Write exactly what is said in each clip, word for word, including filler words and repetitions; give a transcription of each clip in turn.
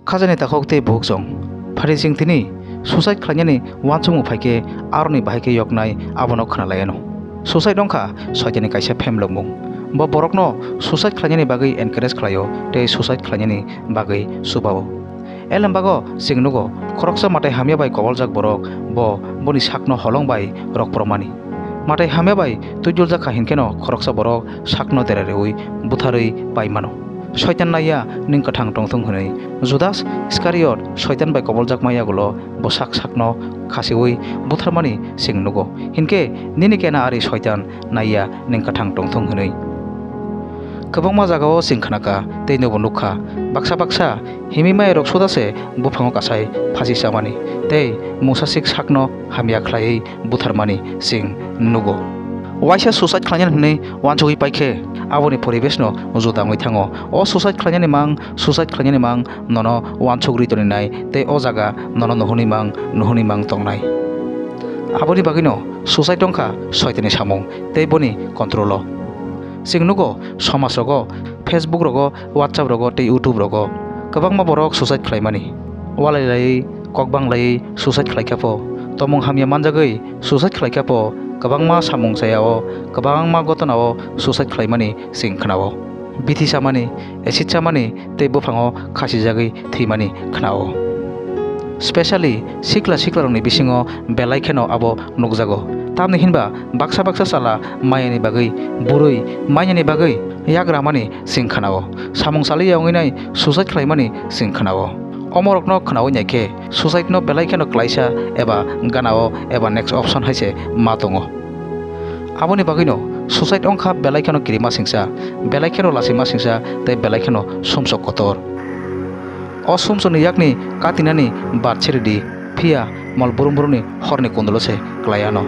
Khajani takhuk tei bukhuk chwng. Phari chwng tini suicide khlainani uansukmung phai khe aroni bahai khe yoknai abono khna lai anw. Suicide wng kha Soitanni kaisa phemlokmung. Bo borokno suicide khlainani bagwi encourage khlaio tei suicide khlainani bagwi chubao. Elembago chwng nugo, khoroksa mwtai hamya bai koboljak borok bo boni sakno holong bai rokphormani. Mwtai hamya bai twijuljak kha hinkheno khoroksa borok sakno dera riui butharwi pai mano. Soitan naiya nwng kwthang tongthung hwnwi. Judas Iskariot Soitan bai koboljak maya ulo bwsak sakno khasiui butharmani chwng nugo. Hinkhe nini kena ari Soitan naiya nwng kwthang tongthung hwnwi. Kwbangma jagao chwng khnakha tei nobo nukkha. Baksa baksa himwi mairok suda se buphango kasai phasi chamani tei mungsasik sakno hamya khlaiwi butharmani chwng nugo. Waisa suicide khlainani hwnwi uansugwi paikhe aboni poribeshno juda wngwi thango. O suicide khlainani mang, suicide khlainani mang nono uansugwi toninai tei o jaga nono nuhuni mang, nuhuni mang tongnai. Aboni bagwino suicide wngkha Soitanni samung tei boni control-o. Chwng nugo somaj rogo, Facebook rogo, WhatsApp rogo tei YouTube rogo kwbangma borok suicide khlaimani. Walai laiwi, kok bang laiwi suicide khlaikha pho, tomung hamya manjagwi suicide khlaikha pho, kwbangma samung chaya-o, kwbangma gotona-o suicide khlaimani chwng khnao. Bithi chamani, acid chamani tei buphango khasijagwi thwimani khnao. Specially sikla siklarokni bisingo belai kheno abo nukjago. Tamni hinba baksa baksa chwla mayani bagwi, bwrwi mayani bagwi yak ramani chwng khnao. Samung chaliya wngwi nai suicide khlaimani chwng khnao. Omorokno khnaui naikhe suicide no belai kheno klaisa eba ganao eba next option hai se ma tongo. Aboni bagwino suicide wngkha belai kheno kirima singsa, belai kheno lasima singsa tei belai kheno sumsok kotor. O sumsokni yakni katinani bar chiridi, phiya mol burum burumni horni kundulo se klai ano.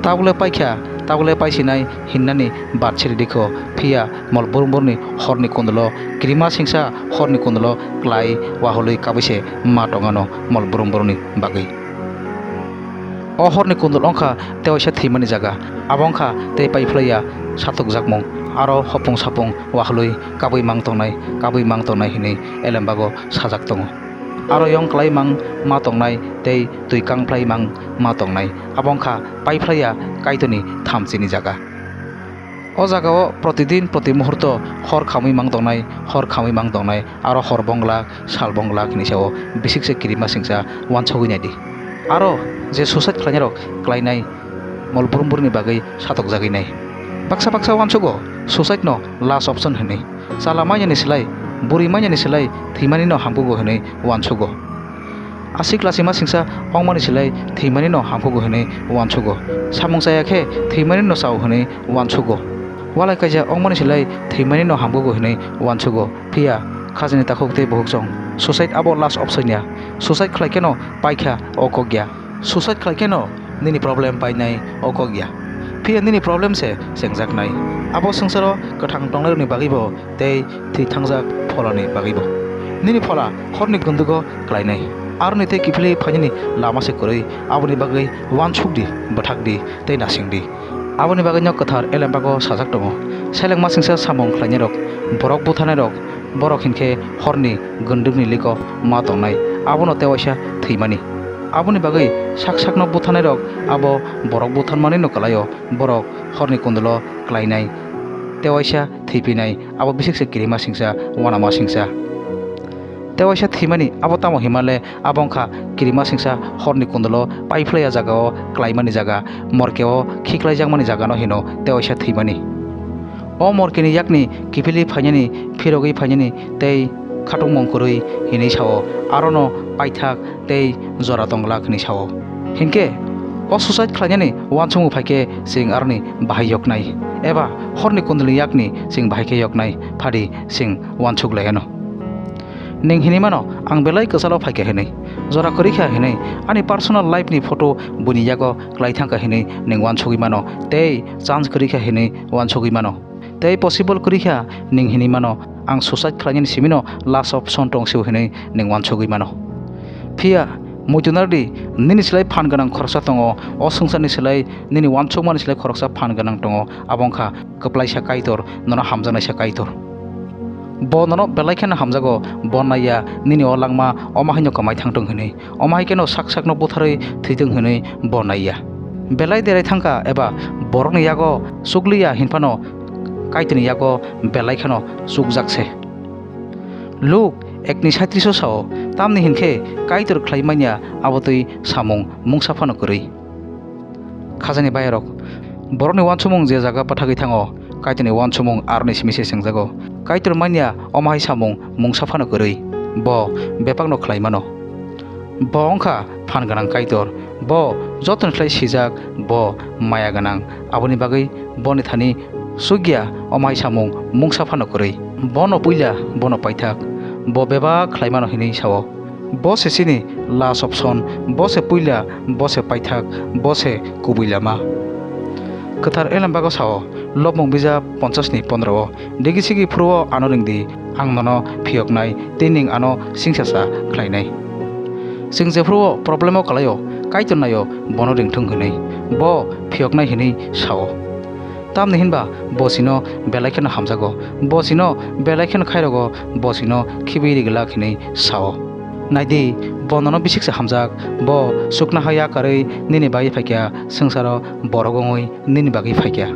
Tabukle paikha, tabukle paisinai hinnani bar chiridi kho, phiya mol burum burumni horni kundulo, kirima singsa horni kundulo klai wahului kabui se ma tongano mol burum burumni bagwi. O horni kundul wngkha tei waisa thwimani jaga, abo wngkha tei paiphlaiya satokjakmung, aro hopung sapung wahului kabui mang tongnai, kabui mang tongnai hinwi elembago sajak tongo. Aro yong klai mang ma tongnai tei twi kang phlai mang ma tongnai, abo wngkha paiphlaiya Kaitorni thamchini jaga. O jagao protidin proti muhurto hor khamwi mang tongnai, hor khamwi mang tongnai, aro hor bonglak, sal bonglak hinwi sao bisikse kirima singsa uansugwi naidi. Aro je suicide khlainairok klainai mol burum burumni bagwi satokjagwi nai. Baksa baksa uansugo suicide no last option hinwi. Chala mainani slai, bwrwi mainani slai thwimanino hamkugo hinwi uansugo. Aswk lasima singsa wngmani slai thwimanino hamkugo hinwi uansugo. Samung chaya khe thwimanino chao hinwi uansugo. Walai kaijak wngmani slai thwimanino hamkugo hinwi uansugo. Phiya khajani takhuk tei bukhuk chwng. Suicide abo last option ya. Suicide khlai kheno paikha o kok ya. Suicide khlai kheno nini problem painai o kok ya. Phiya nini problem se chengjaknai. Abo swngcharo kwthang tongnairokni bagwibo tei thwi thangjak pholani bagwibo. Nini phola horni gundugo klainai. Aroni tei kiphilwi phainani lama se kwrwi, aboni bagwi uansuk di, bwthak di tei nasing di. Aboni bagwino kwthar elembago sajak tongo, selengma singsa samung khlainairok, borok buthanairok, borok hinkhe horni gundukni liko ma tongnai, abono tewaisa thwimani. Aboni bagwi sak sakno buthanairok abo borok buthanmanino kwlaio, borok horni kundulo klainai, tewaisa thwipinai, abo bisikse kirima singsa, uanama singsa. Tewaisa thwimani abo tamo himale, abo wngkha kirima singsa horni kundulo paiphlaiya jagao klaimani jaga, morkeo khiklaijakmani jagano hino tewaisa thwimani. O morkeni yakni kiphilwi phainani, phirogwi phainani tei khatungmung kwrwi hinwi sao, arono paithak tei jora tong glak hinwi sao. Hinkhe o suicide khlainani uansukmung phaikhe chwng aroni bahai yoknai, eba horni kundulni yakni chwng bahai khe yoknai, phadi chwng uansuk laiano. Nwng hinwi mano, ang belai kwchalo phaikha hinwi, jora kwrwi kha hinwi, ani personal life ni photo buini yago klai thangkha hinwi nwng uansugwi mano, tei chance kwrwi kha hinwi uansugwi mano. Tei possible kwrwi kha nwng hinwi mano, ang suicide khlainani simino last option tong sio hinwi nwng uansugwi mano. Phiya muitu narwdi, nini slai phan gwnang khoroksa tongo, o swngcharni slai nini uansukmani slai khoroksa phan gwnang tongo, abo wngkha kwplaisa Kaitor, nono hamjaknaisa Kaitor. Bo nono belai kheno hamjago, bo naiya nini o langma omo haino kwmai thangthung hwnwi, omo hai kheno sak sakno butharwi thwithung hwnwi bo naiya. Belai derai thangkha eba borokni yago chukliya hinphano Kaitorni yago belai kheno chukjak se. Luk ekni saitriso sao, tamni hinkhe Kaitor khlai manya abotwi samung mungsa phano kwrwi. Khajani bayarok, borokni uansukmung je jaga pathagwi thango, Kaitorni uansukmung aroni simi se chengjago. Kaitor manya omo hai samung mungsa phano kwrwi, bo bebakno khlai mano. Bo wngkha phan gwnang Kaitor, bo jotoni khlai sijak, bo maya gwnang, aboni bagwi boni thani chukya omo hai samung mungsa phano kwrwi. Bono puila, bono paithak, bo bebak khlai mano hwnwi sao. Bo se chini last option, bo se puila, bo se paithak, bo se kubui lama. Kwthar Elembago sao, Lobmung bijap ponchas ni pondro o, "Digi sigi phuru o ano ring di, ang nono phiyoknai tei nwng ano singsacha khlainai." Chwng jephuru o problem o kwlai o, Kaitor nai o bono ringthung hwnwi, bo phiyoknai hwnwi sao. Tamni hinba bo chino belai kheno hamjago, bo chino belai kheno khairogo, bo chino khibiui ri glak hwnwi sao. Nai di, bo nono bisik se hamjak, bo chuknoha yakarwi nini bagwi phaikha, swngcharo borok wngwi nini bagwi phaikha.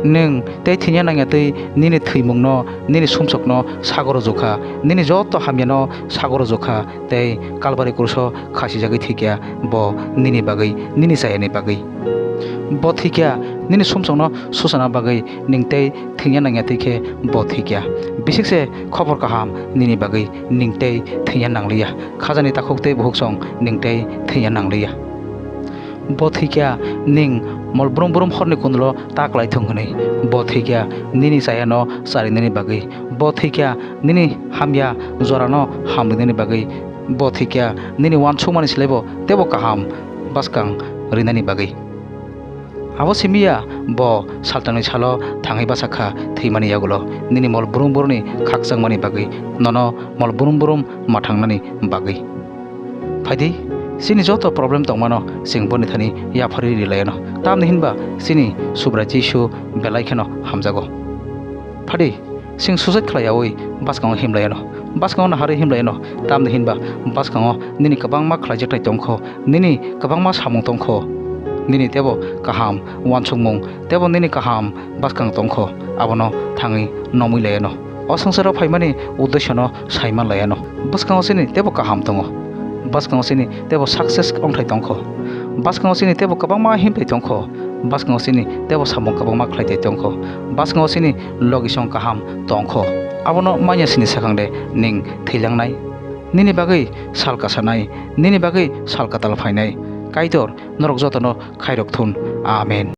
Nwng tei thwina nangya twi nini thwimungno, nini sumsokno sago rwjukha, nini joto hamyano sago rwjukha, tei Kalbari kruso khasijagwi thwikha bo nini bagwi, nini chayani bagwi. Bo thwikha nini sumsokno suchana bagwi, nwng tei thwina nangya twi khe bo thwikha. Bisik se khobor kaham nini bagwi, nwng tei thwina nangliya. Khajani takhuk tei bukhuk song nwng tei thwina nangliya. Bo thwikha nwng mol brum brum horni kundulo ta kwlaithung hwnwi. Bo thwikha nini chayano charinani bagwi. Bo thwikha nini hamya jorano hamrinani bagwi. Bo thwikha nini uansukmani slaibo teibo kaham bwskang rinani bagwi. Abo simi ya, bo saltangni salo thangwi bachakha thwimani yagulo, nini mol brum brumni khakchangmani bagwi, nono mol brum brum mathangnani bagwi. Phaidi, chini joto problem tongmano chwng boni thani yapharwi rilaiano, tamni hinba chini Subrai Jisu belai kheno hamjago. Phaidi, chwng suicide khlaiyaui bwskango himlaiano, bwskango naharwi himlaiano, tamni hinba bwskango nini kwbangma khlaijaknai tongkho, nini kwbangma samung tongkho, nini teibo kaham uansukmung, teibo nini kaham bwskang tongkho, abono thangwi nomwi laiano. O swngcharo phaimani uddesyono saiman laiano. Bwskango chini teibo kaham tongo. Bwskango chini teibo success wngthai tongkho. Bwskango chini teibo kwbangma himthai tongkho. Bwskango chini teibo samung kwbangma khlaitai tongkho. Bwskango chini logisong kaham tongkho. Abono manya sini swkang de ning thwilangnai? Nini bagwi sal kasanai, nini bagwi sal kwtal phainai. Kaitor norok jotono khairok thun. Amen.